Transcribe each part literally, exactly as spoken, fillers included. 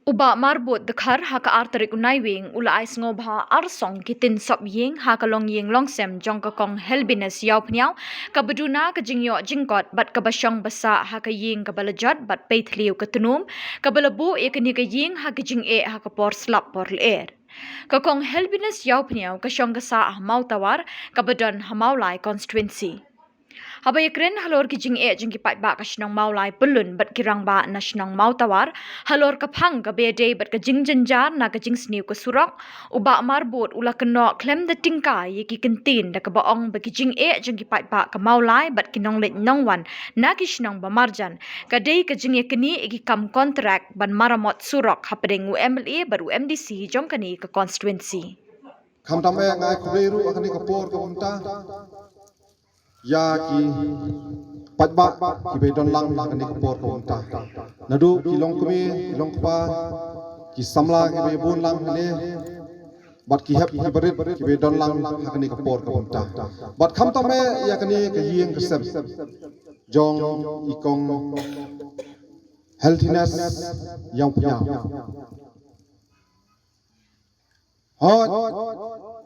U Bah Marbud Dkhar ha ka ar tarik u Naiwieng u la ai sngewbha arsong ki tin sop ïing ha ka longïing longsem jong ka Kong Helbiness Ïawphniaw, kaba duna ka jingïoh jingkot bad kaba shong ba sah ha ka ïing kaba la jot bad pei thliew ka tnum, kaba la buh ïa kane ka ïing ha ka jingeh ha ka por slap por lyer. Ka Kong Helbiness Ïawphniaw ka shong ka sah ha Mawtawar, kaba don ha Mawlai constituency. Haba ïakren halor ki jingeh jong ki paidbah ka shnong Mawlai, Pyllun bad ki rangbah na shnong Mawtawar halor ka phang kaba ïadei bad ka jingjynjar na ka jingsniew ka surok, u Bah Marbud u la kynnoh khlem da tyngkai ïa ki kyntien da kaba ong ba ki jingeh jong ki paidbah ka Mawlai bad ki nongleit nongwan na ki shnong ba marjan ka dei ka jingïaknieh ïa ki kam kontrak ban maramot surok hapdeng u M L A bad u M D C jong kane ka constituency. Khamtam eh nga ai khublei ruh ha kane ka por kaba mynta ïa ki paidbah kiba don lang ha kane ka por kaba mynta. Naduh ki longkmie, ki longkpa, ki samla kiba bun lang hangne, bad ki hep ki barit kiba don lang ha kane ka por kaba mynta. Bad khamtam eh ïa kane ka ïing ka sem jong i Kong Helbiness Ïawphniaw. Hooid,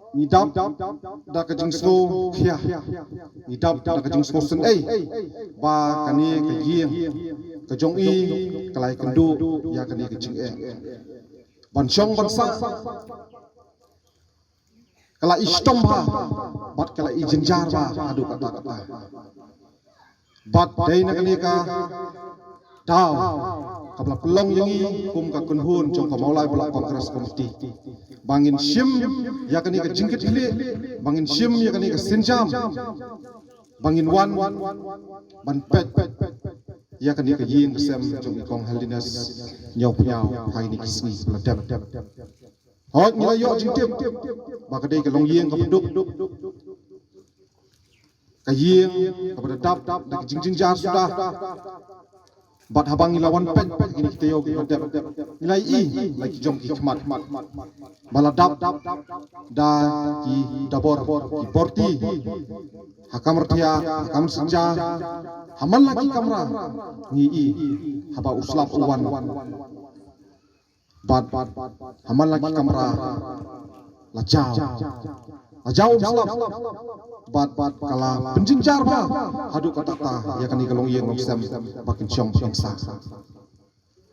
ngi dap da ka jingsngew khia, ngi dap da ka jingsngew synei ba kane ka ïing ka jong i ka la ïakynduh ïa kane ka jingeh. Ban shong ban sah ka la i shitom bha bad ka la i jynjar bha haduh katta katta. Bad dei na kane ka daw kaba la pynlong ïa ngi kum ka kynhun jong ka Mawlai Block Congress Committee ba ngin shim ïa kane ka jingkitkhlieh, ba ngin shim ïa kane ka sienjam, ba ngin wan ban peit ïa kane ka ïing ka sem jong i Kong Helbiness Ïawphniaw ha kine ki sngi ba la dep. Hooid, ngi la ïoh jingtip ba ka dei ka longïing kaba duk, ka ïing kaba da dap da ka jingjynjar suda. Bad haba ngi la wan peit ha kine ki taïew kiba dep, ngi la ïohi la ki jong ki khmat ba la dap da ki dabor, ki borti, ha kamra thiah, ha kamra synja, ha man la ki kamra ngi ïohi haba u slap u wan. Bad ha man la ki kamra la jaw, la jaw um slap. Bad ka la pynjynjar bha haduh katta katta ïa kane ka longïing longsem ba kin shong ba kin sah.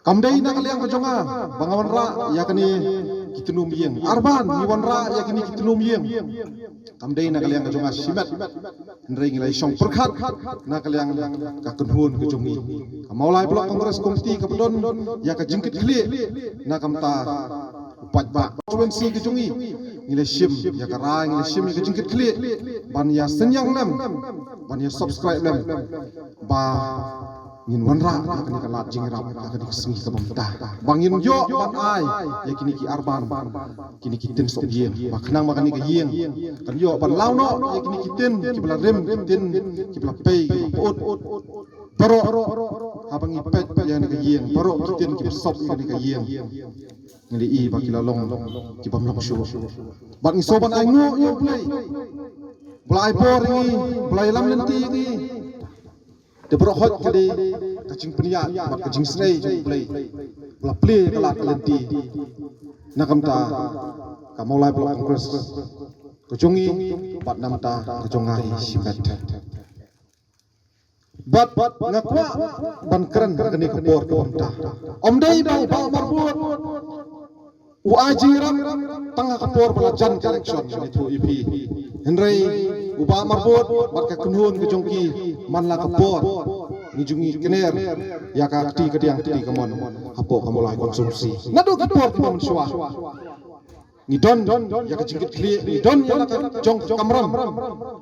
Kam dei na ka liang ka jong nga ba nga wanrah ïa kine ki tnum ïing. Arban ngi wanrah ïa kine ki tnum ïing. Kam dei na ka liang ka jong nga shimet. Hynrei ngi la ïashong pyrkhat na ka liang ka kynhun ka jong ngi, ka Mawlai Block Congress Committee, kaba don ïa ka jingkitkhlieh na ka bynta u paidbah constituency ka jong ngi. Ngi la shim ïa ka rai, ngi la shim ïa ka jingkitkhlieh ban ïa synñiang lem, ban ïa subscribe lem ba ngin wanrah ïa kane ka lad jingïarap ha kane ka sngi kaba mynta, ba ngin ïoh ban ai ïa kine ki arban, kine ki tin sop ïing, ba khnang ba kane ka ïing kan ïoh ban law noh ïa kine ki tin kiba la rim, ki tin kiba la pei, kiba la pyut. Baroh haba ngi peit ïa kane ka ïing, baroh ki tin kiba sop ïa kane ka ïing, ngi la ïohi ba ki la long kibym long shuh. Bad ngi sngewbha ban ai nguh ïa U Blei ba la ai bor ïa ngi, ba la ïalam lynti ïa ngi. Te baroh hooid ka dei ka jingpynïaid bad ka jingsnei jong U Blei ba la plie ka lad ka lynti na ka bynta ka Mawlai Block Congress ka jong ngi bad na ka bynta ka jong nga hi shimet. Bad nga kwah ban kren ha kane ka por kaba mynta. Ym dei ba u Bah Marbud u ai jingïarap tang ha ka por ba la jan ka election, ngi ïathuh ïa phi. Hynrei u Bah Marbud bad ka kynhun ka jong ki, man la ka por ngi ju ngi kner ïa ka kti kadiang kti kamon hapoh ka Mawlai constituency. Naduh ki por kiba mynshuwa ngi don ïa ka jingkitkhlieh, ngi don ïa la ka jong ka kamram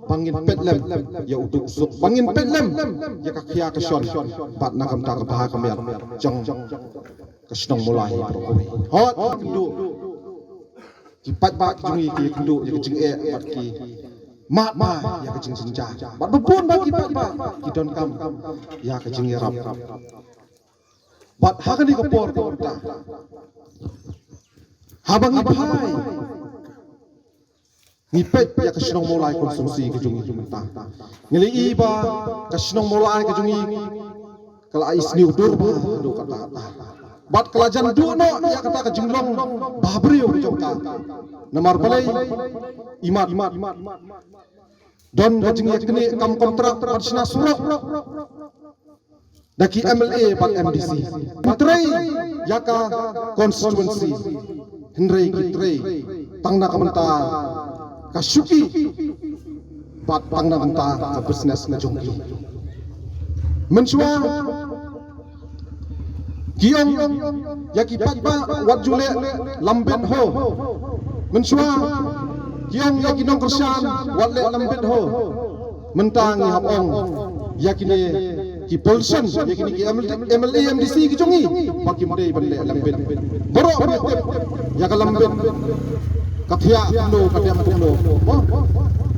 ba ngin peit lem ïa u duk u suk, ba ngin peit lem ïa ka khia ka shon bad na ka bynta ka bha ka miat jong ka shnong Mawlai baroh kawei. Hooid, ki kynduh, ki paidbah ki jong ngi ki kynduh ïa ka jingeh bad ki mad bha ïa ka jingjynjar. Bad ba bun ba ki paidbah ki donkam ïa ka jingïarap. Bad ha kane ka por kaba mynta, haba ngi phai ngi peit ïa ka shnong Mawlai constituency ka jong ngi mynta, ngi la ïohi ba ka shnong Mawlai ka jong ngi ka la isniew dur bha haduh katta katta. Bad ka la jan duh noh ïa kata ka jinglong bahabriew jong ka. Namar balei? Imat don ka jingïaknieh kam kontrak bad shna surok da ki M L A bad M D C. Ki trei ïa ka constituency, hynrei ki trei tang na ka bynta ka shuki bad tang na ka bynta ka business ka jong ki. Mynshuwa ki ong ïa ki paidbah wat ju leh lambit ho. Mynshuwa ki ong ïa ki nongkyrshan wat leh lambit ho. Mynta ngi hap ong ïa kine ki politician, ïa kine ki M L A, M D C ki jong ngi ba kim dei ban leh lambit. Baroh phi tip ïa ka lambit ka thiah kumno, ka dem kumno.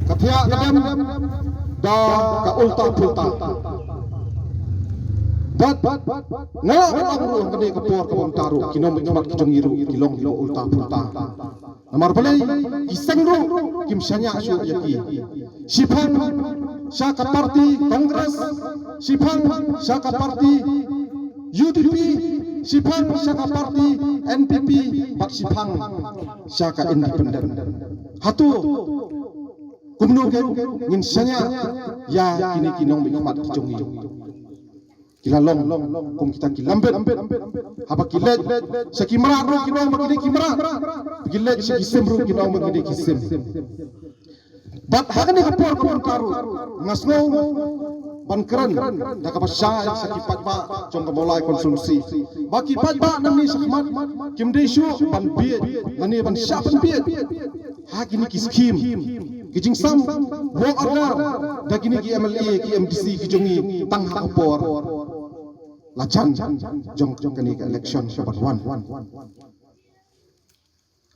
Ka thiah ka dem da ka ulta pulta. Bad nga la ong ruh ha kane ka por kaba mynta ruh ki nongmihkhmat ki jong ngi ruh ki long kiba ulta pulta. Namar balei? Ki seng ruh kim shaniah shuh ïa ki. Shiphang sha ka party Congress, shiphang sha ka party U D P, shiphang sha ka party N P P, bad shiphang sha ka independent. Hato kumno kein ngin shaniah ïa kine ki nongmihkhmat ki jong ngi? Ki la long kum kita ki lambit. Haba ki leit sha ki mrad ruh kin ong ba ki dei ki mrad. Ki leit sha ki sim ruh kin ong ba ki dei ki sim. Bad ha kane ka por kaba mynta ruh nga sngew ban kren da kaba shai sha ki paidbah jong ka Mawlai constituency ba ki paidbah nangne shakhmat kim dei shuh ban bieit lane ban shah pynbieit ha kine ki skim, ki jingsam work order da kine ki M L A, ki M D C ki jong ngi tang ha ka por la jan jong kane ka election kaba wan.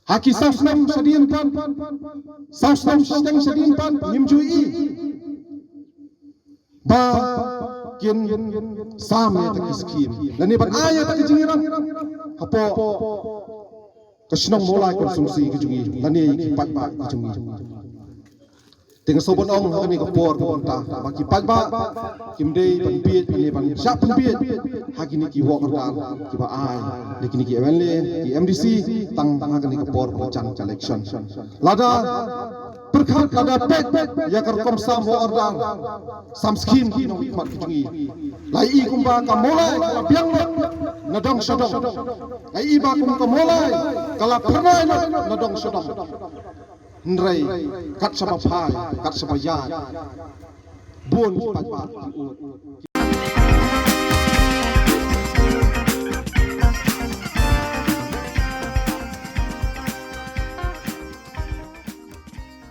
Ha ki saw snem shadien pat, saw snem shiteng shadien pat ngim ju ïohi ba kin sam ïa kata ki skim lane ban ai ïa kata ki jingïarap hapoh ka shnong Mawlai constituency ka jong ngi lane ki paidbah ka jong ngi. Te nga sngewbha ban ong ha kane ka por kaba mynta ba ki paidbah kim dei ban bieit lane ban shah pynbieit ha kine ki work order kiba ai da kine ki M L A, ki M D C tang ha kane ka por kaba jan ka election. Lada pyrkhat, lada peit ïa ka rukom sam work order, sam skim ki nongmihkhmat ki jong ngi, la ïohi kumba ka Mawlai ka la biang lut na dong sha dong. La ïohi ba kum ka Mawlai ka la phyrnai lut na dong sha dong. Hynrei kat shaba phai, kat shaba ïaid, bun ki paidbah ki ud.